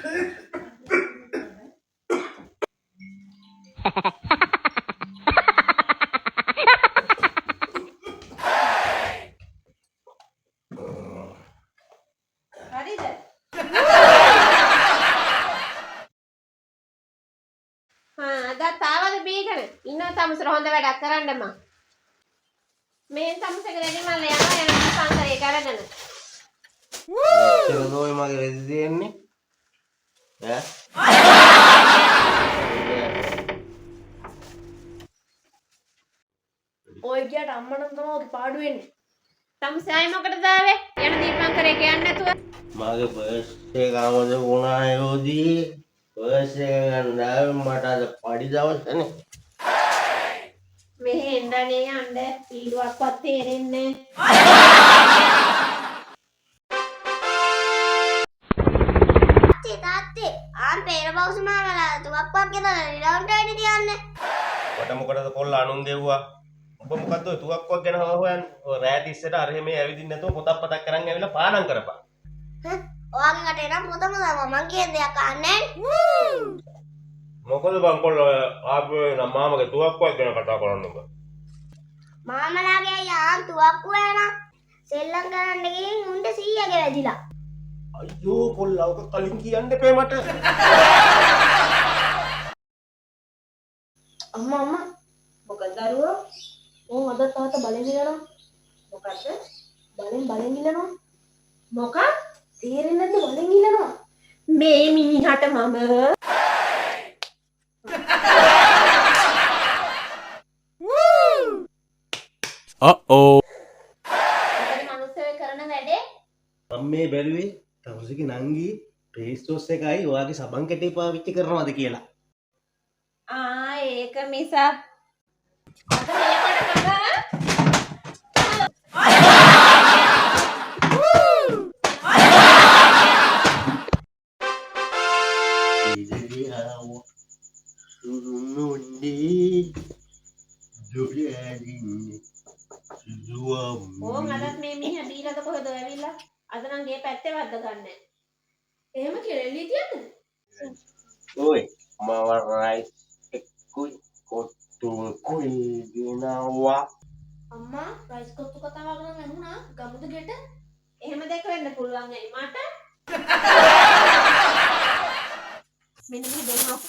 හරිද? හා අදත් ආවද බීගෙන? ඉන්නවා තමුසර හොඳ වැඩක් කරන්න මං. මේ තමුසගේ රෙදි මල්ල යනවා යන දීපංකරේ කරගෙන. මෙච්චර දෝයි මගේ රෙදි තියෙන්නේ. ඈ? ඔය ගියාට අම්මා නම් තමයි ඔගේ පාඩු වෙන්නේ. තමුසේ ආයි මොකටද ආවේ? යන දීපංකරේ කියන්නේ නැතුව. මගේ පර්ස් එක අමතක වුණා යෝධී. පර්ස් එක ගන්න ආවේ මට අද පඩි දවසනේ. මෙහෙ එන්නනේ යන්න පීඩුවක්වත් තේරෙන්නේ තාත්තේ තාත්තේ ආන් පේර බවුස් මාමලා තුවක්කුවක් ගෙනලා රිලවුන්ට වැඩි තියන්නේ. මට මොකටද කොල්ල අනුන් දෙව්වා? උඹ මොකද්ද ඔය තුවක්කුවක් ගැන හොයන්නේ? ඔය රෑ තිස්සට අර එහෙම ඇවිදින්න නැතුව පොතක් පතක් කරන් ඇවිල්ලා පාඩම් කරපන්. හ් ඔයාගේ කටේ නම් පොතම තමයි මං කියන දෙයක් අහන්නේ නෑනේ. මොකද බං කොල්ල ආපුවේ නම් මාමගේ තුවක්කුවක් ගැන කතා කරන්න උඹ. මාමලාගේ අයියා ආන් තුවක්කුව යනවා. සෙල්ලම් කරන්න ගිහින් උන්ට 100ගේ වැදිලා. අයියෝ කොල්ලා ඔක කලින් කියන්න එපා මට. අම්මා අම්මා මොකද දරුවෝ? ඕන් අද තාත්තා බලෙන් ඉල්ලනවා. මොකද්ද? බලෙන් බලෙන් ඉල්ලනවා. මොකක්? තේරෙන්නේ නැද්ද බලෙන් ඉල්ලනවා. මේ මිනිහට මම Uh-oh. මොකද මනුස්සයෝ කරන වැඩේ? මම මේ බැලුවේ තමුසේගේ නංගි ෆේස් වොෂ් එකයි ඔයාගේ සබන් කැටේ පාවිච්චි කරනවද කියලා. ආ ඒක මිසක් අද මේ කොට මම ඕන් අදත් මේ මිනිහා බීලාද කොහෙද ඇවිල්ලා? අද නම් ගේ පැත්තේ වද්ද ගන්නෑ. එහෙම කියලා එළිය තියන්නද? ඔයි මම රයිස් එක්කුයි කොට්ටුවකුයි ගෙනාවා. අම්මා රයිස් කොත්තු කතාවක් නම් ඇහුණා ගමුද ගෙට? එහෙම දෙක වෙන්න පුළුවන් ඇයි මට? මෙන්න මේ දෙන්නවා.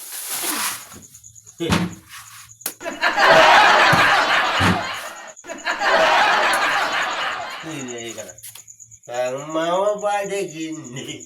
ඒකට. දැන් මම බඩගින්නේ.